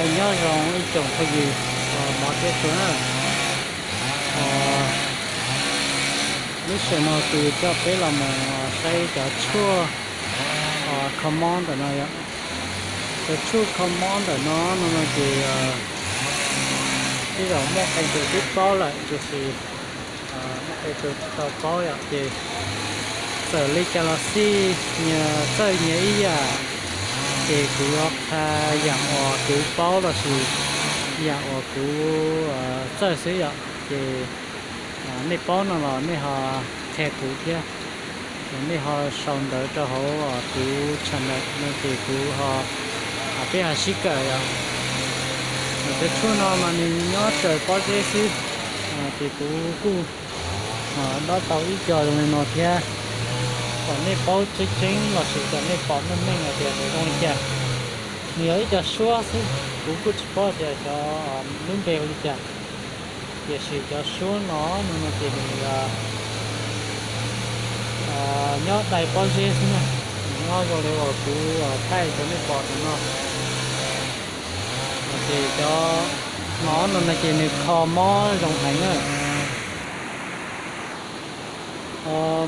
Nyob zoo ib tsoom phooj ywg mov thiab tshua na. Lub sij hawm no kuv yuav coj peb los mus saib cov tshuaj kho mob ntawm no yom. Cov tshuaj kho mob ntawm no no no ces tej zaum muaj qee tus twb paub lawm, tiam sis muaj qee tus tsis tau paub yom. Ces txawm li cas los xij, nyias txawj nyias ib yam, ces kuv yuav qha yam uas kuv paub los sis yam uas kuv txawj xwb yom. Ces nej paub no los nej ho qhia kuv thiab, nej ho sau ntawv rau hauv kuv channel no ces kuv ho, peb ho sib kawm yom. Cov tshuaj no mas nws nyob raws pob zeb xwb, ces kuv kuj dob tau ib co zoo li no thiab. Kom nej paub tseeb tseeb los sis kom nej pom meej meej hais tias nws zoo li cas. Nws yog ib co suab xwb, kuv kuj tsis paub tias cov lub npe ua li cas. Tiam sis cov suab no no no ces nws nyob dai pob zeb xwb na. Nws nyob zoo li uas kuv thaij rau nej pom ntawm no. Ces cov no no no ces nws kho mob zoo heev na.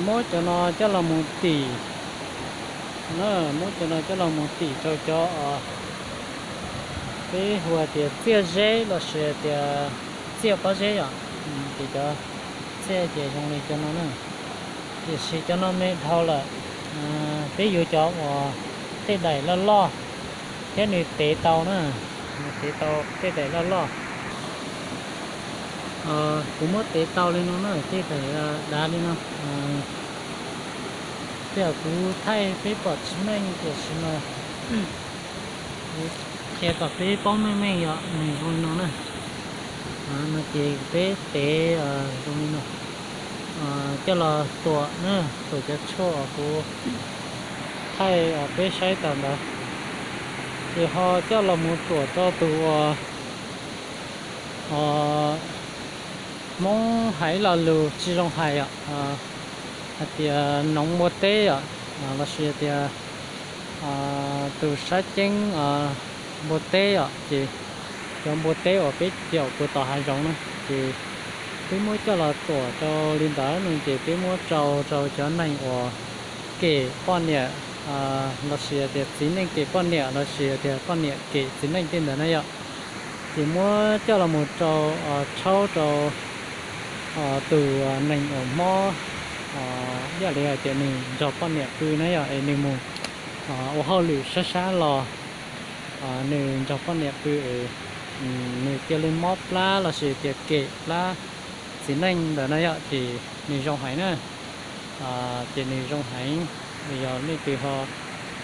Muab cov no coj los mus tim, muab cov no coj los mus tim rau cov peb hu tias txiaj zeb los sis tias txiaj pob zeb yom. Ces cov txiaj ces zoo li cov no na. Tiam sis cov no me dhau lawm, peb yuav cov uas tej daim loj loj thiab nws tev tau na, nws tev tau tej daim loj loj. Kuv muab tev tau li no na, tej daim dav li no. Tej zaum kuv thaij peb pom tsis meej tiam sis mas kuv qhia kom peb paub meej meej yom, nws zoo li no na. No ces peb tev zoo li no coj los tuam na, tuam cov tshuaj uas kuv thaij peb saib tas ntawd. Ces ho coj los mus tuam rau tus uas Hmoob hais ib lo lus tsis zoo hais yom, hais tias noov npua teb yom, los sis tias tus sab ceeb npua teb yom. Ces cov npua teb uas peb caum puag tom hav zoov na, ces peb muab coj los tuam rau li ntawd no ces peb muab rau rau cov neeg uas kem poj niam, los sis tias txiv neej kem poj niam los sis tias poj niam kem txiv neej tej ntawd na yom. Ces muab coj los mus rau, rhaub rau tus neeg uas mob, ib yam li hais tias nws nrog poj niam pw na yom, es nws mus ua hauj lwm sab sab los nws nrog poj niam pw es nws cia li mob plab los sis tias kem plab txiv neej ntawd na yom, ces nws zoo heev na. Ces nws zoo heev. Yog leej twg ho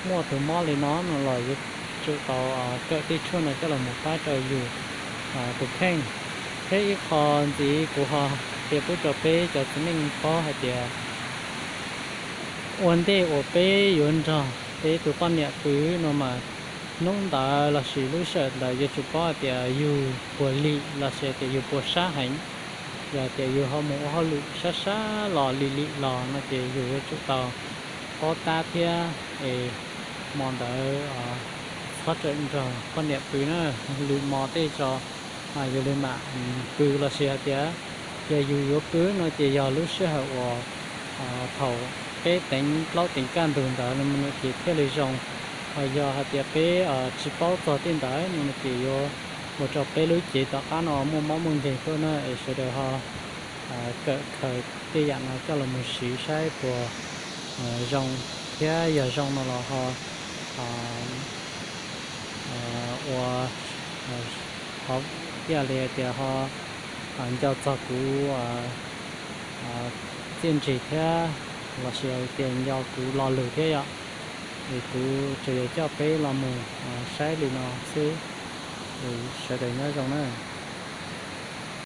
muaj tus mob li no no los yuav tsum tau kawm tej tshuaj no coj los mus pab rau yus tus kheej. Thiab ib qho ntxiv kuv ho qhia pub rau peb cov txiv neej paub hais tias ua ntej uas peb yuav nrog peb tus poj niam pw no mas hnub ntawd los sis lub sij hawm ntawd yuav tsum paub hais tias yus puas lim los sis tias yus puas sab heev. Yog tias yus ho mus ua hauj lwm sab sab los lim lim los no ces yus yuav tsum tau paub tab thiab es hmo ntawd txhob rawm nrog poj niam pw na, lwm hmo tej tso yus li mam pw los sis hais tias yog yus yuav pw no ces yog lub sij hawm uas thaum peb teev plaub teev kaj ntug ntawd no ces thiaj li zoo. Ho yog hais tias peb tsis paub txog tej ntawd no ces yuav ua rau peb lub cev tom qab no muaj mob muaj nkeeg tuaj na, es sawv daws ho kawm khaws tej yam no coj los mus siv saib puas zoo, thiab yog zoo no los ho ua, ho ib yam li tias ho nco txog kuv txiaj ntsig thiab los sis tias nco kuv lo lus thiab yom. Es kuv tsuas yog coj peb los mus saib li no xwb, es sawv daws nyob zoo na.